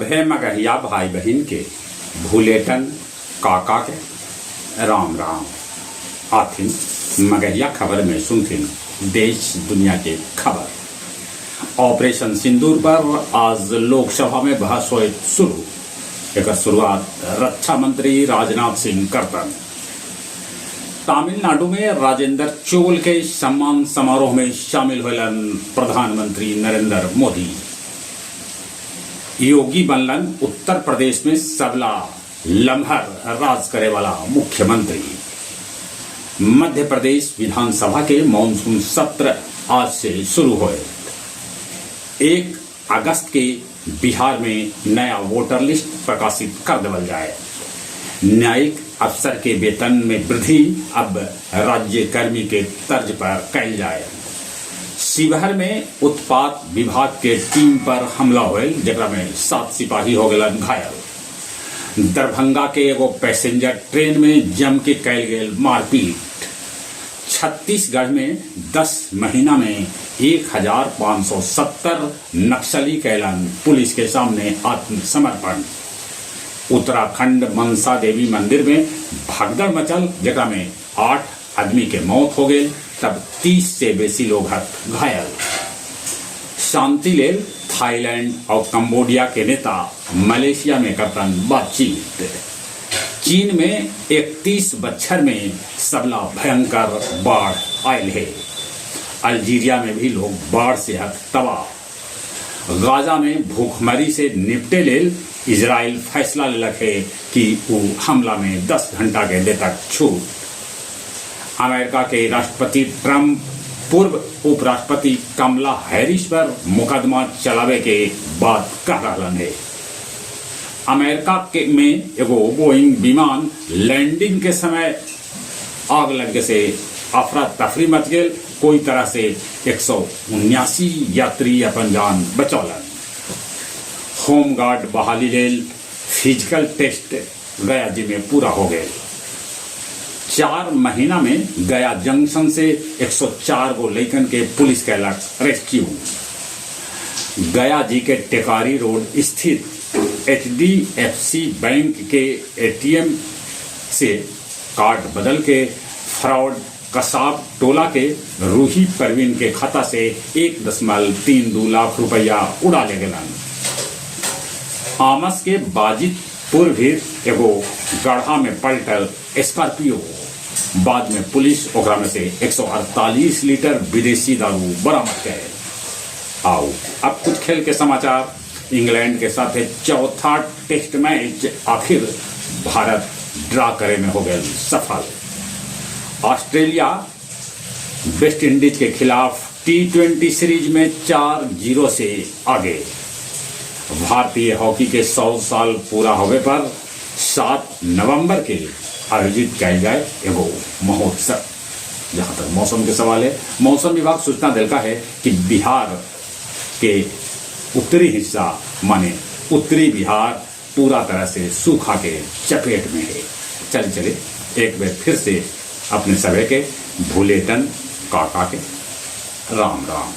सभे मगहिया भाई बहिन के भुलेटन काका के राम राम। आथिन मगहिया खबर में सुनथिन देश दुनिया के खबर। ऑपरेशन सिंदूर पर आज लोकसभा में बहस होए शुरू। एकर शुरुआत रक्षा मंत्री राजनाथ सिंह करतन। तमिलनाडु में राजेंद्र चोल के सम्मान समारोह में शामिल होलन प्रधानमंत्री नरेंद्र मोदी। योगी बनलन उत्तर प्रदेश में सबला लम्हर राज करे वाला मुख्यमंत्री। मध्य प्रदेश विधानसभा के मानसून सत्र आज से शुरू होए। 1 अगस्त के बिहार में नया वोटर लिस्ट प्रकाशित कर देवल जाए। न्यायिक अफसर के वेतन में वृद्धि अब राज्य कर्मी के तर्ज पर कैल जाए। शिवहर में उत्पाद विभाग के टीम पर हमला होल, जेकरा में 7 सिपाही हो गए घायल। दरभंगा के एगो पैसेंजर ट्रेन में जम के कैल गेल मारपीट। छत्तीसगढ़ में 10 महीना में 1570 नक्सली कैलन पुलिस के सामने आत्मसमर्पण। उत्तराखंड मनसा देवी मंदिर में भगदड़ मचल, जेकरा में 8 आदमी के मौत हो गए, तब 30 से बेसी लोग घायल। शांति लेल थाईलैंड और कंबोडिया के नेता मलेशिया में करतन बातचीत। चीन में 31 बच्छर में सबला भयंकर बाढ़ आयल है। अल्जीरिया में भी लोग बाढ़ से हक तबाह। गाजा में भूखमरी से निपटे लेल इजराइल फैसला लेलक है कि वो हमला में 10 घंटा के दे तक छूट। अमेरिका के राष्ट्रपति ट्रंप पूर्व उपराष्ट्रपति कमला हैरिस पर मुकदमा चलावे के बात कह रहा है। अमेरिका के में एगो बोइंग विमान लैंडिंग के समय आग लगे से अफरा तफरी मच गेल। कोई तरह से 179 यात्री अपन जान बचौलन। होमगार्ड बहाली लेल फिजिकल टेस्ट गया जी में पूरा हो गए। 4 महीना में गया जंक्शन से 104 गो लैकन के पुलिस कैलक रेस्क्यू। गया जी के टेकारी रोड स्थित HDFC bank के ATM से कार्ड बदल के फ्रॉड कसाब टोला के रूही परवीन के खाता से 1.32 लाख रुपया उड़ा ले गेलन। आमस के बाजितपुर भी एगो गढ़ा में पलटल स्कॉर्पियो, बाद में पुलिस ओकरा में से 148 लीटर विदेशी दारू बरामद करे। आओ अब कुछ खेल के समाचार। इंग्लैंड के साथ चौथा टेस्ट मैच आखिर भारत ड्रा करे में हो गए सफल। ऑस्ट्रेलिया वेस्ट इंडीज के खिलाफ T20 series में 4-0 से आगे। भारतीय हॉकी के 100 साल पूरा होवे पर 7 नवंबर के आयोजित किया जाए एगो महोत्सव। जहां तक मौसम के सवाल है, मौसम विभाग सूचना दिलका है कि बिहार के उत्तरी हिस्सा माने उत्तरी बिहार पूरा तरह से सूखा के चपेट में है। चल चले एक बार फिर से अपने सभी के भूलेटन काका के राम राम।